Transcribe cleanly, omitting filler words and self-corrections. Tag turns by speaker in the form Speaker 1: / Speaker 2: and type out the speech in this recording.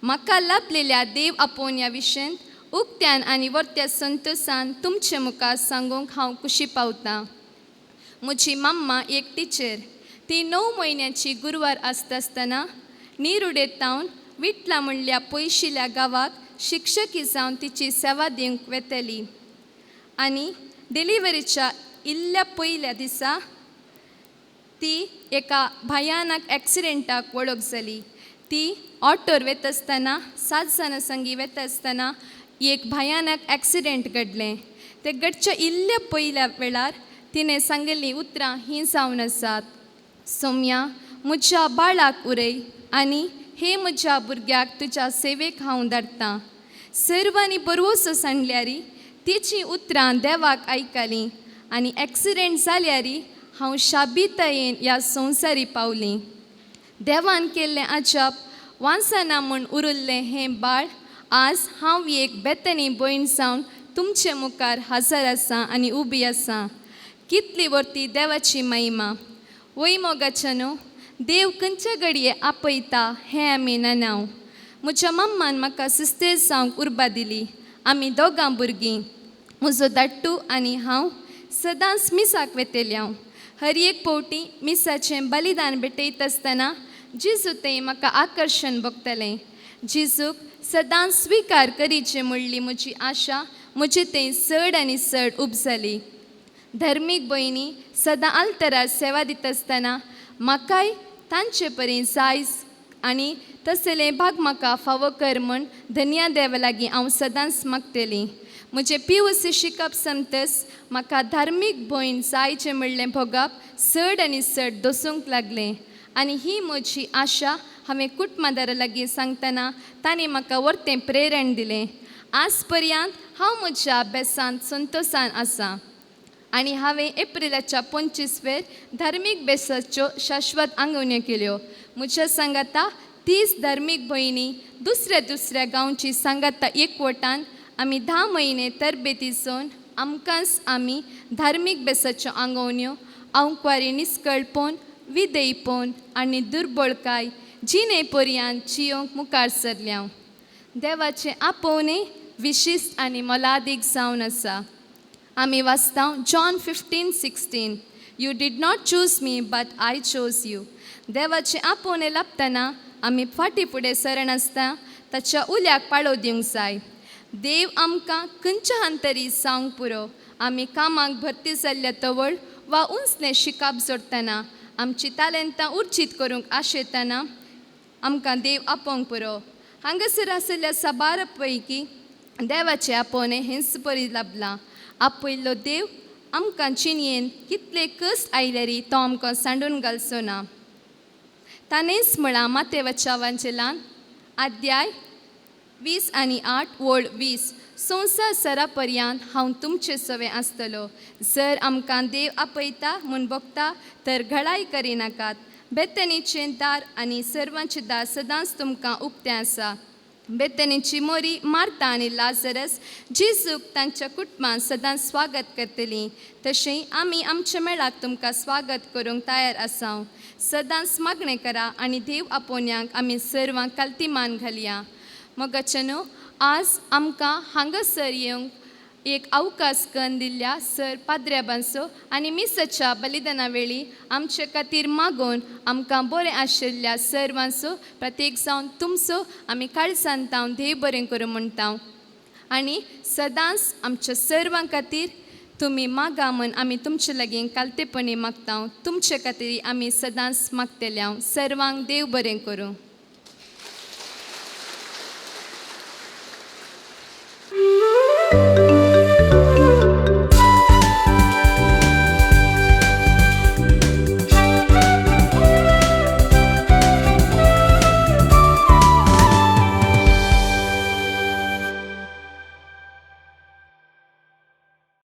Speaker 1: म्हाका लाभलेल्या देव आपोवण्या विशयंत उक्त्यान आनी वर्त्या संतोसान तुमचे मुखार सांगूंक हांव खुशी पावतां. म्हजी मम्मा एक टिचर. ती 9 म्हयन्याची गुरवार आसता आसतना निरुडेतावन विटला म्हणल्या पयशिल्या गांवाक शिक्षकी जावन तिची सेवा दिवंक वेतली आनी डिलिव्हरीच्या इल्ल्या पयल्या दिसा ती एका भयानक एक्सिडेंटाक वळख जाली. ती ऑटोर वेता आसतना 7 जाणां संगी वेता आसतना एक भयानक एक्सिडेंट घडलें. ते घडच्या इल्ल्या पयल्या वेळार तिणें सांगिल्लीं उतरां हीं जावन आसात, सोम्या म्हज्या बाळाक उरय आनी हे म्हज्या भुरग्याक तुज्या सेवेक हांव धाडटां. सर्वांनी बरवसो सांडल्यारी तिचीं उतरां देवाक आयकलीं आनी एक्सिडेंट जाल्यारी हांव शाबितायेन ह्या संवसारी पावलीं. देवान केल्लें अजाप वांसना म्हूण उरिल्लें हें बाळ आज हांव एक बेतनी भयण जावन तुमचे मुखार हजर आसा आनी उबी आसा. कितली वर्ती देवाची महिमा. वय मोगाच्या न्हू, देव खंयच्या घडये आपयता हें आमी नानाव. म्हज्या मम्मान म्हाका सिस्तेर जावंक उर्बा दिली. आमी दोगां भुरगीं, म्हजो धाडटू आनी हांव सदांच मिसाक वेतेली. हांव हर एक फावटी मिसाचें बलिदान भेटयता आसतना जेजू थंय म्हाका आकर्शण भोगतलें. जेजूक सदांच स्विकार करीचे म्हणली म्हजी आशा म्हजे थंय चड आनी चड उपजाली. धर्मीक भयणी सदां आल्तरार सेवा दिता आसतना म्हाकाय तांचे परी जाय आनी तसलें भाग म्हाका फावो कर म्हूण धन्या देवा लागीं हांव सदांच मागतली. म्हजें पीयूसी शिकप समतस म्हाका धार्मीक भयण जायचें म्हणलें भोगप चड आनी चड दसूंक लागलें आनी ही म्हजी आशा हांवें कुटुंबादारा लागीं सांगतना तांणी म्हाका वर्तें प्रेरण दिलें. आज पर्यंत हांव म्हज्या अभ्यासांत संतोसान आसा आनी हांवें एप्रिलाच्या 25वेर धार्मीक बेसाच्यो शाश्वत आंगवण्यो केल्यो. म्हज्या सांगाता 30 धार्मीक भयणी दुसऱ्या दुसऱ्या गांवची सांगाता एकवटान आमी 10 म्हयने तरबेती जावन आमकांच आमी धार्मीक बेसाच्यो आंगवण्यो आंकवारी निस्कळपोवन विदेयपोवन आनी दुर्बळकाय जिणे पर्यंत जियोंक मुखार सरल्या. देवाचें आपोवणें विशिश्ट आनी मोलादीक जावन आसा. आमी वाचता John 15:16, you did not choose me but I chose you. देवाचें आपोवणें लाबतना आमी फाटीं फुडें सरनासतना ताच्या उल्याक पाळो दिवंक जाय. देव आमकां खंयच्या तरी जावंक पुरो. आमी कामाक भरती जाल्ल्या तवळ वा उंचलें शिकाप जोडटना आमची तालेंतां उर्जीत करूंक आशेतना आमकां देव आपोवंक पुरो. हांगासर आशिल्ल्या साबार पैकी देवाचें आपोवणें हेंच परी लाबलां. आपयल्लो देव आमकां जिणयेन कितले कश्ट आयल्यारी तो आमकां सांडून घालचो ना. ताणेंच म्हळां मातेवाच्या वांजेलान अध्याय 20 आनी 8 ओळ 20, संवसार सरा पर्यंत हांव तुमचे सवें आसतलो. जर आमकां देव आपयता म्हूण भोगता तर घडाय करिनाकात. बेतनीचें दार आनी सर्वांचें दार सदांच तुमकां उक्तें आसा. बेतनीची मोरी मार्ता आनी लाजरस जेजूक तांच्या कुटुंबान सदांच स्वागत करतलीं. तशें आमी आमच्या मेळाक तुमकां स्वागत करूंक तयार आसा. सदांच मागणें करा आनी देव आपोवण्याक आमी सर्वांक कालती मान घालया. मोगाचे न्हू, आज आमकां हांगासर येवंक एक अवकाश करून दिल्ल्या सर पाद्र्याबांचो आनी मिसाच्या बलिदाना वेळी आमचे खातीर मागून आमकां बरें आशिल्ल्या सर्वांचो प्रत्येक जावन तुमचो आमी काळजान तावन देव बरें करूं म्हणटा. आनी सदांच आमच्या सर्वां खातीर तुमी मागा म्हूण आमी तुमचे लागीं कालतेपणी मागता. तुमचे खातीर आमी सदांच मागतले. सर्वांक देव बरें करूं.